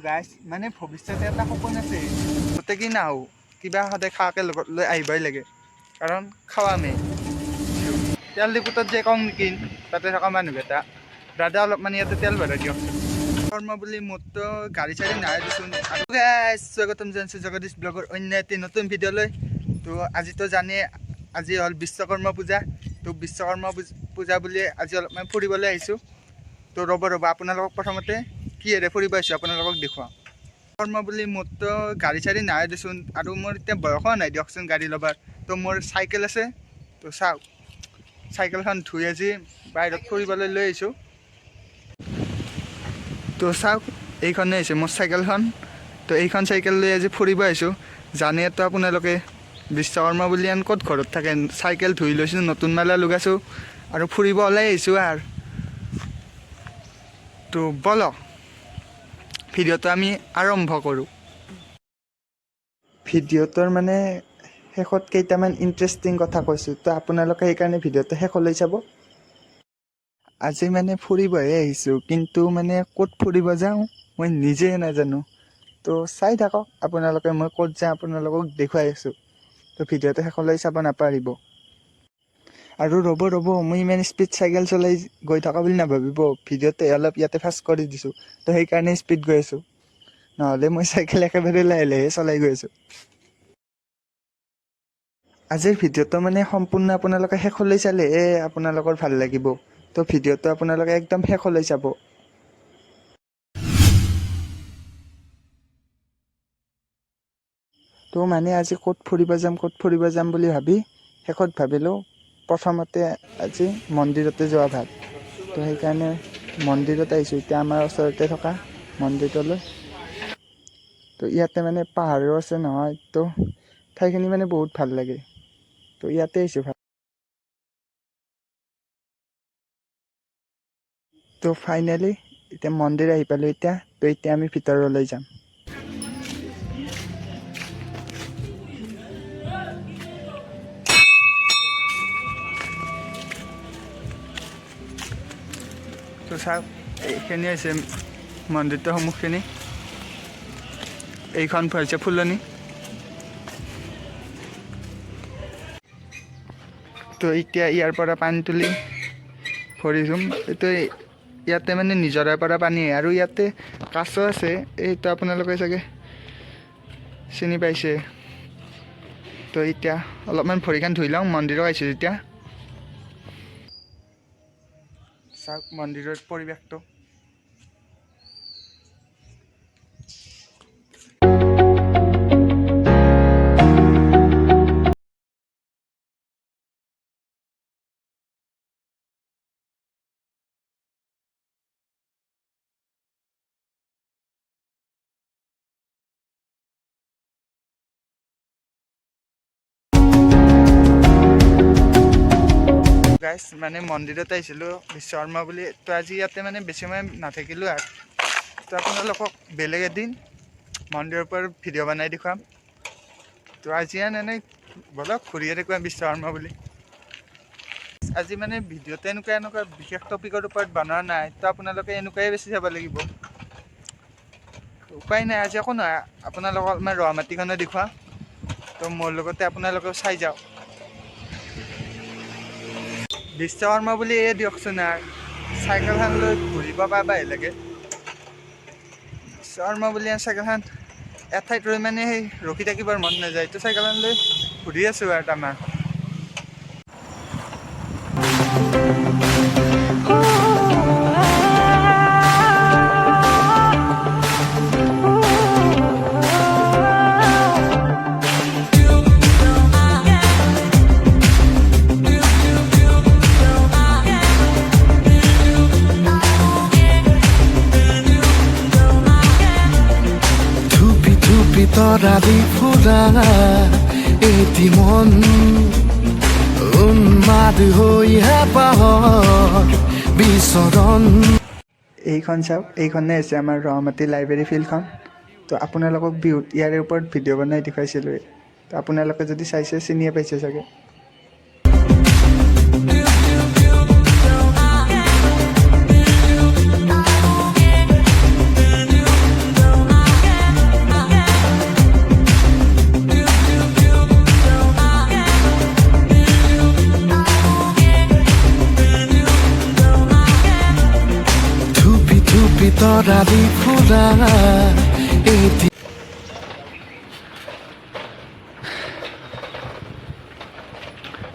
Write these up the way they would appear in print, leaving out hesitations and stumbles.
গাইছ, মানে ভৱিষ্যতে এটা সপোন আছে, য'তে কি নাহোঁ কিবা সদায় খোৱাকৈ লগত লৈ আহিবই লাগে, কাৰণ খাৱামেই। তেল ডিপুটোত যে কওঁ নেকি তাতে থকা মানুহকেইটা, দাদা অলপমান ইয়াতে তেল ভৰাই দিয়কচোন। কৰ্ম বুলি মোৰতো গাড়ী চাড়ী নাই দেচোন। আৰু গাইছ, স্বাগতম জনাইছোঁ জগদীশ ব্লগৰ অন্য এটি নতুন ভিডিঅ'লৈ। তো আজিতো জানেই আজি হ'ল বিশ্বকৰ্মা পূজা। তো বিশ্বকৰ্মা পূজা বুলি আজি অলপমান ফুৰিবলৈ আহিছোঁ। তো ৰ'ব ৰ'ব, আপোনালোকক প্ৰথমতে কিহেৰে ফুৰিব আহিছোঁ আপোনালোকক দেখুৱাওঁ। কৰ্ম বুলি মোৰতো গাড়ী চাড়ী নাই দেচোন, আৰু মোৰ এতিয়া বয়সো নাই দিয়কচোন গাড়ী ল'বাৰ। তো মোৰ চাইকেল আছে, তো চাওক চাইকেলখন ধুই আজি বাহিৰত ফুৰিবলৈ লৈ আহিছোঁ। তো চাওক এইখনেই হৈছে মোৰ চাইকেলখন। তো এইখন চাইকেল লৈ আজি ফুৰিব আহিছোঁ। জানেতো আপোনালোকে বিশ্বকৰ্মা বুলি আন ক'ত ঘৰত থাকে, চাইকেল ধুই লৈছোঁ, নতুন মালা লগাইছোঁ আৰু ফুৰিব ওলাই আহিছোঁ আৰু। তো ব'লক ভিডিঅ'টো আমি আৰম্ভ কৰোঁ। ভিডিঅ'টোৰ মানে শেষত কেইটামান ইণ্টাৰেষ্টিং কথা কৈছোঁ, তো আপোনালোকে সেইকাৰণে ভিডিঅ'টো শেষলৈ চাব। আজি মানে ফুৰিবহে আহিছোঁ, কিন্তু মানে ক'ত ফুৰিব যাওঁ মই নিজে নাজানো। তো চাই থাকক আপোনালোকে মই ক'ত যাওঁ আপোনালোকক দেখুৱাই আছোঁ। তো ভিডিঅ'টো শেষলৈ চাব নাপাহৰিব। আৰু ৰ'ব ৰ'ব, মই ইমান স্পীড চাইকেল চলাই গৈ থকা বুলি নাভাবিব, ভিডিঅ'টো অলপ ইয়াতে ফাষ্ট কৰি দিছোঁ, তো সেইকাৰণে স্পীড গৈ আছোঁ, নহ'লে মই চাইকেল একেবাৰে লাহে লাহে চলাই গৈ আছোঁ। আজিৰ ভিডিঅ'টো মানে সম্পূৰ্ণ আপোনালোকে শেষলৈ চালেহে আপোনালোকৰ ভাল লাগিব। তো ভিডিঅ'টো আপোনালোকে একদম শেষলৈ চাব। তো মানে আজি ক'ত ফুৰিব যাম ক'ত ফুৰিব যাম বুলি ভাবি শেষত ভাবিলোঁ প্ৰথমতে আজি মন্দিৰতে যোৱা ভাল। তো সেইকাৰণে মন্দিৰত আহিছোঁ এতিয়া, আমাৰ ওচৰতে থকা মন্দিৰটোলৈ। তো ইয়াতে মানে পাহাৰো আছে নহয়, তো ঠাইখিনি মানে বহুত ভাল লাগে। তো ইয়াতে আহিছোঁ ভাল। তো ফাইনেলি এতিয়া মন্দিৰ আহি পালোঁ এতিয়া। তো এতিয়া আমি ভিতৰলৈ যাম। তো চাওক এইখিনি হৈছে মন্দিৰটোৰ সন্মুখখিনি, এইখন হৈছে ফুলনি। তো এতিয়া ইয়াৰ পৰা পানী তুলি ভৰি ধুম। এইটো ইয়াতে মানে নিজৰাৰ পৰা পানী আহে, আৰু ইয়াতে কাছ আছে, এইটো আপোনালোকে চাগে চিনি পাইছে। তো এতিয়া অলপমান ভৰিখন ধুই লওঁ, মন্দিৰত আহিছোঁ যেতিয়া। চাওক মন্দিৰৰ পৰিৱেশটো। গাইছ, মানে মন্দিৰত আহিছিলোঁ বিশ্বকৰ্মা বুলি। তো আজি ইয়াতে মানে বেছি সময় নাথাকিলোঁ আৰু। তো আপোনালোকক বেলেগ এদিন মন্দিৰৰ পৰা ভিডিঅ' বনাই দেখুৱাম। তো আজি এনেই ব'লক ঘূৰিয়ে দেখুৱাম বিশ্বকৰ্মা বুলি। আজি মানে ভিডিঅ'টো এনেকুৱা এনেকুৱা বিশেষ টপিকৰ ওপৰত বনোৱা নাই, তো আপোনালোকে এনেকুৱাই বেছি চাব লাগিব, উপায় নাই। আজি একো নহয়, আপোনালোকক অলপমান ৰহামাটিখনো দেখুৱাম, তো মোৰ লগতে আপোনালোকেও চাই যাওক। বিশ্বকৰ্মা বুলি এই দিয়কচোন আৰু চাইকেলখন লৈ ঘূৰিব পাবাহে লাগে। বিশ্বকৰ্মা বুলি চাইকেলখন এঠাইত ৰৈ মানে সেই ৰখি থাকিবৰ মন নাযায়, তো চাইকেলখন লৈ ঘূৰি আছোঁ আৰু তামাম। তৰালি ফুৰা এটি মন উন্মাদ হৈ হেঁপাহৰ বিচৰণ। এইখন চাওক, এইখনে হৈছে আমাৰ ৰহামাটি লাইব্ৰেৰী ফিল্ডখন। তো আপোনালোকক বিহুত ইয়াৰে ওপৰত ভিডিঅ' বনাই দেখুৱাইছিলোঁ, তো আপোনালোকে যদি চাইছে চিনিয়ে পাইছে চাগে। সৰালি ফুৰা এটি।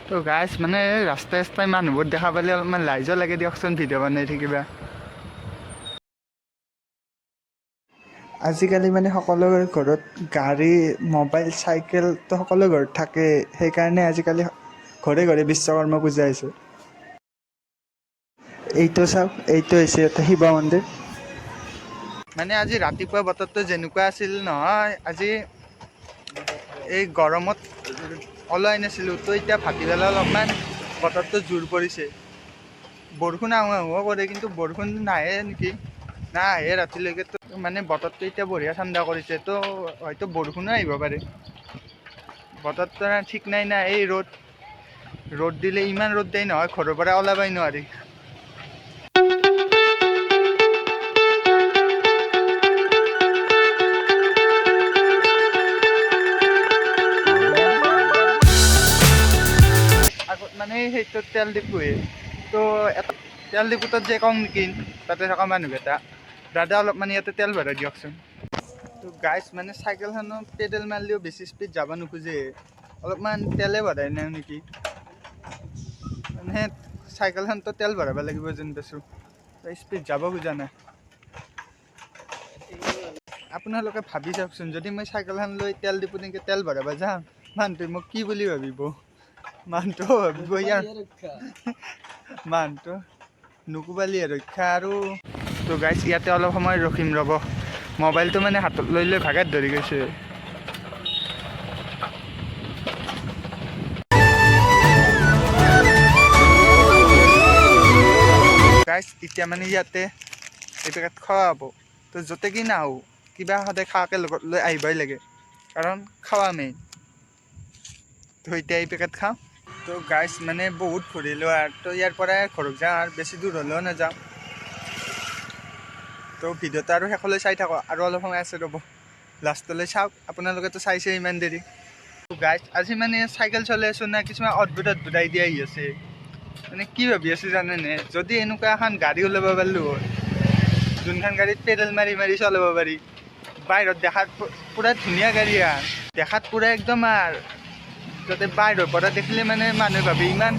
তো গাইছ, মানে ৰাস্তাই ৰাস্তাই মানুহবোৰ দেখা পালে অলপমান লাজো লাগে দিয়কচোন, ভিডিঅ' বনাই থাকিবা। আজিকালি মানে সকলোৰে ঘৰত গাড়ী, মোবাইল, চাইকেলটো সকলো ঘৰত থাকে। সেইকাৰণে আজিকালি ঘৰে ঘৰে বিশ্বকৰ্মা পূজা হৈছে। এইটো চাওক, এইটো হৈছে এটা শিৱ মন্দিৰ। মানে আজি ৰাতিপুৱা বতৰটো যেনেকুৱা আছিল নহয়, আজি এই গৰমত ওলাই নাছিলোঁ। তো এতিয়া ভাটিবেলা অলপমান বতৰটো জোৰ পৰিছে। বৰষুণ আহোঁ আহোঁ কৰে, কিন্তু বৰষুণ নাহে নেকি? নাহে ৰাতিলৈকে। তো মানে বতৰটো এতিয়া বঢ়িয়া ঠাণ্ডা কৰিছে, তো হয়তো বৰষুণো আহিব পাৰে। বতৰটো ঠিক নাই না। এই ৰ'দ ৰ'দ দিলে ইমান ৰ'দ দিয়ে নহয়, ঘৰৰ পৰা ওলাবই নোৱাৰি। আগত মানে সেইটো তেল ডিপুৱে, তো এটা তেল ডিপুটোত যে কওঁ নেকি, তাতে থকা মানুহকেইটা, "দাদা, অলপমান ইয়াতে তেল ভৰাই দিয়কচোন।" তো গাইছ, মানে চাইকেলখনত পেডেল মাৰিলেও বেছি স্পীড যাব নোখোজে। অলপমান তেলে ভৰাই নাই নেকি? মানে চাইকেলখনতো তেল ভৰাব লাগিব যেন পাইছোঁ। স্পীড যাব খোজা নাই। আপোনালোকে ভাবি চাওকচোন, যদি মই চাইকেলখন লৈ তেল ডিপুত এনেকৈ তেল ভৰাব যাম, মানুহটোৱে মোক কি বুলি ভাবিব? মানুহটো ভাবিব ইয়াৰ মানুহটো নুকুবালিয়ে ৰক্ষা আৰু। তো গাইছ, ইয়াতে অলপ সময় ৰখিম ৰ'ব। মোবাইলটো মানে হাতত লৈ লৈ ভাগাত ধৰি গৈছে। গাইছ, এতিয়া মানে ইয়াতে এই পেকেট খোৱা হ'ব। তো য'তে কি নাহোঁ, কিবা সদায় খোৱাকে লগত লৈ আহিবই লাগে, কাৰণ খোৱা মেইন। তো এতিয়া এই পেকেট খাওঁ। তো গাইছ, মানে বহুত ঘূৰিলোঁ আৰু তো ইয়াৰ পৰাই ঘৰত যাওঁ আৰু বেছি দূৰ হ'লেও নাযাওঁ। তো ভিডিঅ'টো আৰু শেষলৈ চাই থাকক। আৰু অলপ সময় আছে ৰ'ব, লাষ্টলৈ চাওক। আপোনালোকেতো চাইছে ইমান দেৰি। গাইছ, আজি মানে চাইকেল চলাই আছোঁ না, কিছুমান অদ্ভুত অদ্ভুত আইডিয়া আহি আছে। মানে কি ভাবি আছোঁ জানেনে? যদি এনেকুৱা এখন গাড়ী ওলাব পাৰিলোঁ হয়, যোনখন গাড়ীত পেডেল মাৰি মাৰি চলাব পাৰি, বাহিৰত দেখাত পূৰা ধুনীয়া গাড়ী আৰু দেখাত পূৰা একদম আৰু যাতে বাহিৰৰ পৰা দেখিলে মানে মানুহে ভাবে ইমান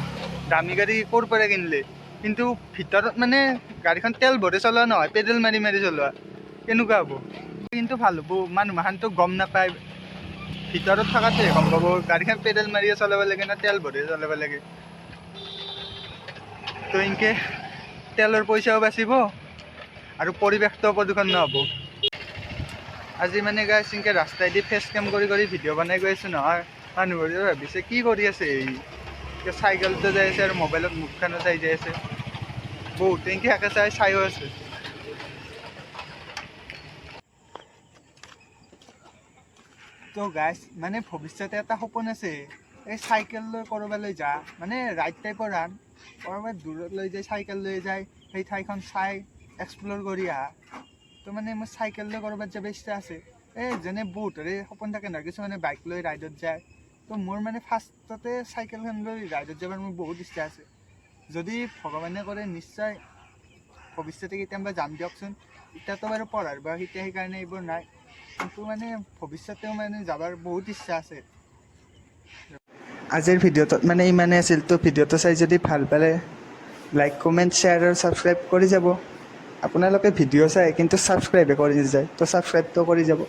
দামী গাড়ী ক'ৰ পৰা কিনিলে, কিন্তু ভিতৰত মানে গাড়ীখন তেল ভৰাই চলোৱা নহয়, পেডেল মাৰি মাৰি চলোৱা, কেনেকুৱা হ'ব? কিন্তু ভাল হ'ব, মানুহ মাখানতো গম নাপায়। ভিতৰত থকাটোহে গম পাব গাড়ীখন পেডেল মাৰিয়ে চলাব লাগে না তেল ভৰাই চলাব লাগে। তো এনেকৈ তেলৰ পইচাও বাচিব আৰু পৰিৱেশটোও প্ৰদূষণ নহ'ব। আজি মানে গাইছ, এনেকৈ ৰাস্তাইদি ফেচ কেম কৰি কৰি ভিডিঅ' বনাই গৈ আছোঁ নহয়, মানুহবোৰে ভাবিছে কি কৰি আছে এই, চাইকেলতে যাই আছে আৰু মোবাইলত মুখখনো চাই যাই আছে। বহুত এনেকৈ একে চাই চাইও আছে। তো গাইছ, মানে ভৱিষ্যতে এটা সপোন আছে, এই চাইকেল লৈ ক'ৰবালৈ যা, মানে ৰাইড টাইপৰ ৰান, ক'ৰবাত দূৰত লৈ যায়, চাইকেল লৈ যায়, সেই ঠাইখন চাই এক্সপ্ল'ৰ কৰি আহা। তো মানে মোৰ চাইকেল লৈ ক'ৰবাত যাব ইচ্ছা আছে। এই যেনে বহুতৰে সপোন থাকে নহয়, কিছুমানে বাইক লৈ ৰাইডত যায়। তো মোৰ মানে ফাৰ্ষ্টতে চাইকেলখন লৈ ৰাইডত যাবৰ মোৰ বহুত ইচ্ছা আছে। যদি ভগৱানে কৰে, নিশ্চয় ভৱিষ্যতে কেতিয়াবা যাম দিয়কচোন। এতিয়াতো বাৰু পঢ়াৰ বয়স এতিয়া, সেইকাৰণে এইবোৰ নাই, কিন্তু মানে ভৱিষ্যতেও মানে যাবাৰ বহুত ইচ্ছা আছে। আজিৰ ভিডিঅ'টোত মানে ইমানেই আছিল। তো ভিডিঅ'টো চাই যদি ভাল পালে লাইক, কমেণ্ট, শ্বেয়াৰ আৰু ছাবস্ক্ৰাইব কৰি যাব। আপোনালোকে ভিডিঅ' চায় কিন্তু ছাবস্ক্ৰাইবে কৰি নাযায়, তো ছাবস্ক্ৰাইবটো কৰি যাব।